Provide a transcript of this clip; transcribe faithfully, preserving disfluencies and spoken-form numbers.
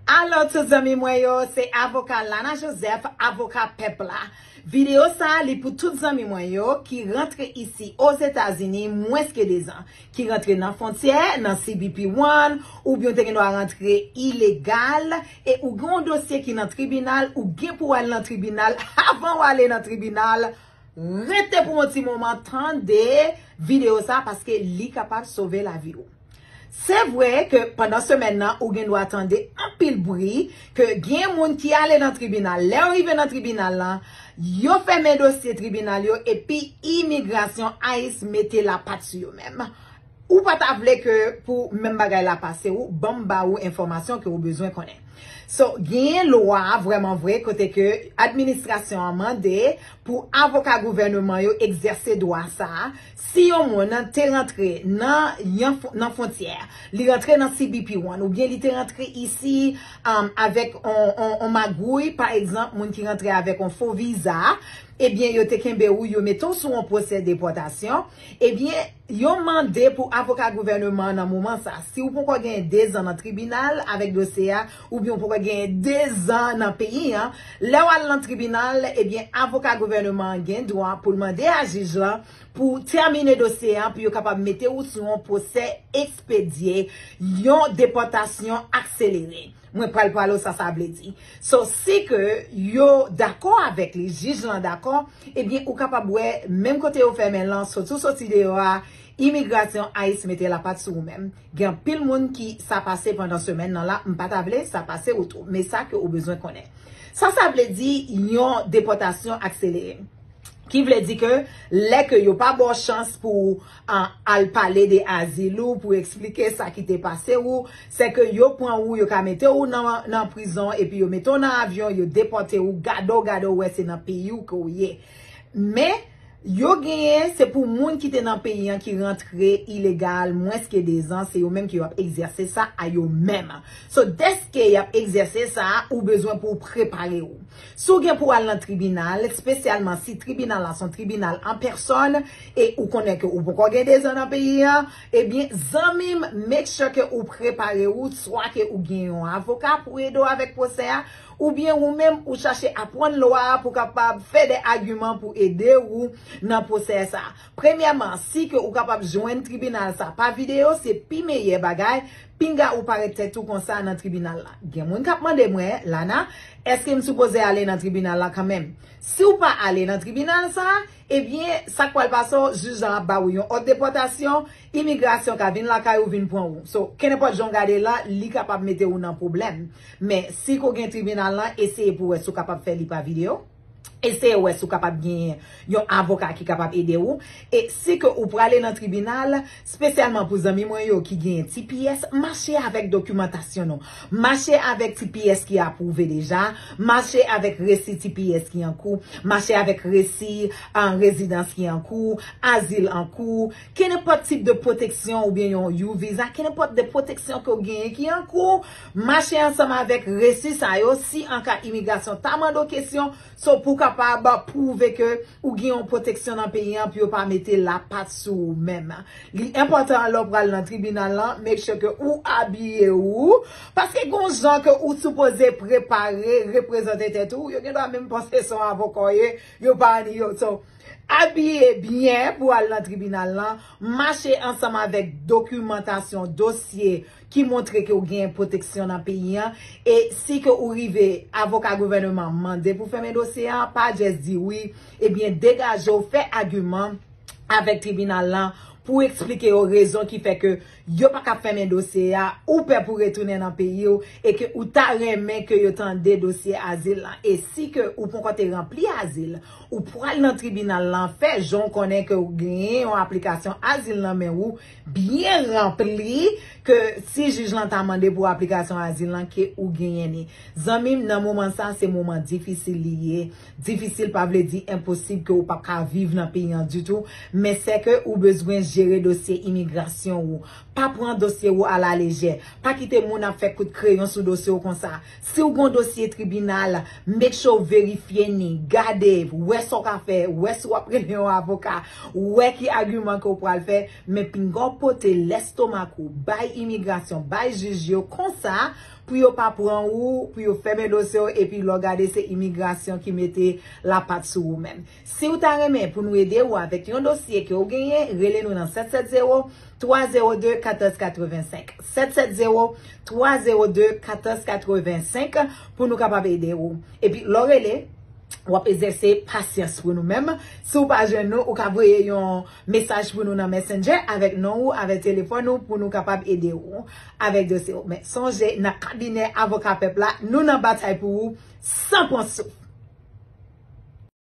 Alo tout zanmi mwen yo, se avoka Lana Joseph, avoka pèp la. Videyo sa a, li pou tout zanmi mwen yo ki rantre isi Ozetazini mwens ke de zan, ki rantre nan fwontyè, nan C B P one, oubyen w te gen dwa rantre ilegal, e ou gen yon dosye ki nan tribinal, ou gen pou w al nan tribinal, avan w ale nan tribinal, rete pou yon ti moman, tande videyo sa, paske li kapab sove lavi w. Se vre ke pandan semèn nan, ou gen dwa tande anpil bri ke gen moun ki ale nan tribinal. Lè yo rive nan tribinal lan, yo fèmen dosye tribinal yo, epi imigrasyon, ice, mete lapat sou yo menm. Ou pa ta vle ke pou menm bagay la pase w, ban m ba ou enfòmasyon ke ou bezwen konnen. So, genyen lwa vrèman vre kote ke administrasyon an mande pou avoka gouvènman yo egzèse dwa sa a. Si yon moun te rantre nan yon fw- nan fwontyè, li rantre nan C B P one, oubyen li te rantre isi, um, avèk on, on, on magouy, pa egzanp, moun ki rantre avèk on fo viza, ebyen, yo te kenbe ou, yo mete w sou yon pwosè depòtasyon, ebyen, yo mande pou avoka gouvènman an nan moman sa. Si w poko gen de zan nan tribinal avèk dosye a, oubyen w poko gen de zan nan peyi an, lè w al nan tribinal, ebyen, avoka gouvènman an gen dwa pou l mande a jij lan pou tèmine dosye a, pou yo kapab mete ou sou yon pwosè ekspedye, yon depòtasyon akselere. Mwen pral pale w sa sa vle di. So, si ke yo dakò avèk li, jij lan dakò, ebyen, ou kapab wè, menm kote yo fèmen lan, soti w soti deyò a, imigrasyon, ice, mete lapat sou ou menm. Gen anpil moun ki sa pase pandan semèn nan la, m pa ta vle sa pase ou tou. Men sa ke ou bezwen konnen. Sa sa vle di yon depòtasyon akselere. Ki vle di ke lè ke yo pa ba w chans pou w, a, al pale de azil ou, pou eksplike sa ki te pase ou, se ke yo pran ou, yo ka mete ou nan, nan prizon, epi yo mete w nan avyon, yo depòte ou, gade w, gade w, wè se nan peyi w ke w ye. Men, yo genyen, se pou moun ki te nan peyi an ki rantre ilegal, mwens ke de zan, se yo menm ki yo ap egzèse sa a yo menm. So, dèske y ap egzèse sa a, ou bezwen pou w prepare ou. Si w gen pou w al nan tribinal, espesyalman si tribinal la se yon tribinal an pèsòn, e ou konnen ke ou poko gen de zan nan peyi an, ebyen, zanmi m, make sure ke ou prepare ou, swa ke ou gen yon avoka pou ede w avèk pwosè a, oubyen ou menm ou chache aprann lwa a pou kapab fè de agiman pou ede ou nan pwosè sa. Premyèman, si ke ou kapab jwenn tribinal sa pa videyo, se pi meyè bagay, pinga ou parèt tèt ou konsa nan tribinal la. Gen moun k ap mande mwen, Lana, èske m sipoze ale nan tribinal la kanmenm? Si w pa ale nan tribinal sa, ebyen, sa k pral pase w, jij lan ap ba ou yon òd depòtasyon, imigrasyon ka vin lakay ou vin pran ou. So, kenenpòt jan w gade la, li kapab mete ou nan pwoblèm. Men, si ke w gen tribinal lan, eseye pou w wè si w kapab fè li pa videyo. Eseye wè si w kapab genyen yon avoka ki kapab ede ou. E si ke ou prale nan tribinal, espesyalman pou zanmi mwen yo ki genyen T P S, mache avèk dokimantasyon nou. Mache avèk T P S ki apwouve deja, mache avèk resi T P S ki an kou, mache avèk resi, ah, rezidans ki an kou, azil an kou, kenenpòt tip de pwoteksyon oubyen yon U visa, kenenpòt de pwoteksyon ke w genyen ki an kou, mache ansanm avèk resi sa yo, si an ka imigrasyon ta mande w kesyon, so pou w kapab pwouve ke ou gen yon pwoteksyon nan peyi an pou yo pa mete lapat sou ou menm. Li enpòtan lè w pral nan tribinal lan, make sure ke ou abiye ou, paske gon jan ke ou sipoze prepare, reprezante tèt ou, yo gen dwa menm panse se yon avoka w ye, yo pa anni yo. So, abiye byen pou al nan tribinal lan, mache ansanm avèk dokimantasyon, dosye ki montre ke w gen pwoteksyon nan peyi an, e si ke ou rive, avoka gouvènman an mande pou fèmen dosye an, pa just di wi, ebyen degaje w, fè agiman avèk tribinal lan pou eksplike yo rezon ki fè ke yo pa ka fèmen dosye a, ou pè pou retounen nan peyi w, e ke ou ta renmen ke yo tande dosye azil lan. E si ke ou poko te ranpli azil, ou pral nan tribinal lan, fè jan w konnen ke w genyen yon aplikasyon azil nan men ou, byen ranpli, ke si jij lan ta mande pou aplikasyon azil lan, ke ou genyen li. Zanmi m, nan moman sa, se moman difisil li ye. Difisil pa vle di enposib ke ou p ap ka viv nan peyi an ditou, men se ke ou bezwen jere dosye imigrasyon ou. Pa pran dosye ou alalejè. Pa kite moun ap fè kout kreyon sou dosye w konsa. Si w gon dosye tribinal, make sure w verifye ni, gade, wè sa w ka fè, wè si w ap rele yon avoka, wè ki agiman ke w pral fè, men pinga w pote lestomak ou bay imigrasyon, bay jij yo konsa, pou yo pa pran ou, pou yo fèmen dosye w, epi lè w gade se imigrasyon ki mete lapat sou ou menm. Si w ta renmen pou nou ede w avèk yon dosye ke w genyen, rele nou nan sèt sèt zewo, twa zewo de, katòz katrevensenk. Sèt sèt zewo, twa zewo de, katòz katrevensenk pou nou kapab ede w. Epi lè w rele, w ap egzèse pasyans pou nou menm. Si w pa jwenn nou, ou ka voye yon mesaj pou nou nan Messenger avèk non ou, avèk telefòn ou pou nou kapab ede w avèk dosye w. Men sonje, nan kabinè Avoka Pèp la, nou nan batay pou ou san pran souf.